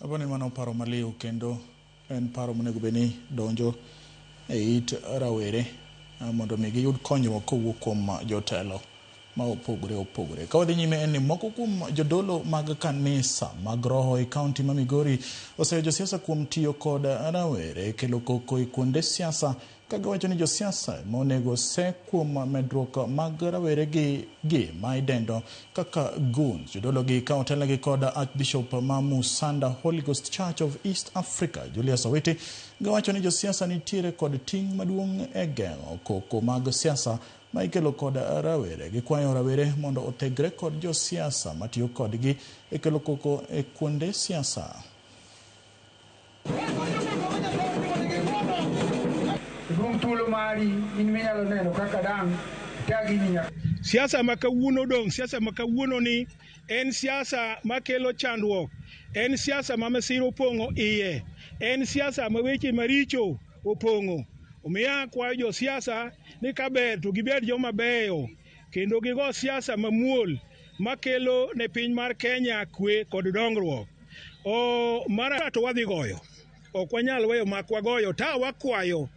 Apani mano paro maliw kendo en paro monego bed ni donjo e it rawere mondo mi giyud konyruok kowuok kuom jotelo ma opogore opogore. Ka wadhi nyime en ni moko kuom jodolo mag kanisa mag roho e kaunti ma Migori oseyo josiasa kuom tiyo kod rawere kelo koko e kuonde siasa ka giwacho ni josiasa ema onego se kuom medruok mag rawere gi gi ma idendo kaka goons. Jodolo gi ka otelnegi kod Archbishop ma Musanda Holy Ghost Church of East Africa Julius Owiti giwacho ni josiasa nitiere kod ting' maduong' e geng'o koko mag siasa ma ikelo kod rawere. Gikwayo rawere mondo othegre kod josiasa matiyo kodgi e kelo koko e kuonde siasa. Duong' thuolo mari in minyalo neno kaka dang' ta gini nyaka. Siasa ma kawuono dong', siasa ma kawuono ni en siasa makelo chandruok, en siasa ma masira opong'o iye, en siasa ma weche maricho opong'o. Omiyo akwayo josiasa ni kaber to gibed joma beyo kendo gigo siasa mamuol makelo ne piny mar Kenya kwe kod dongruok. O mar to wadhi goyo. Ok wanyal weyo mak wagoyo ta wakwayo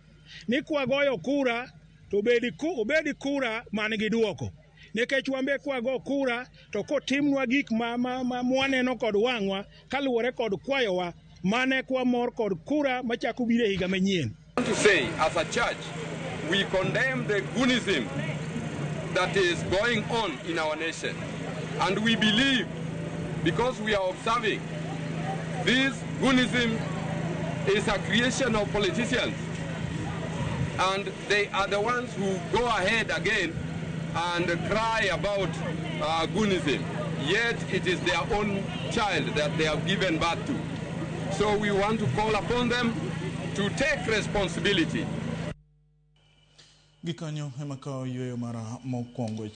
ni kwagoyo kura to obed kura man gi duoko. Nikech wan be kwago kura to kotimnwa gik ma mwaneno kod wang'wa kaluwore kod kwayowa mane kwamor kod kura machako biro e higa manyien. To say, as a church, we condemn the goonism that is going on in our nation. And we believe, because we are observing, this goonism is a creation of politicians. And they are the ones who go ahead again and cry about goonism. Yet it is their own child that they have given birth to. So we want to call upon them to take responsibility. Gikanyo ema kawo yueyo mara mokwongo.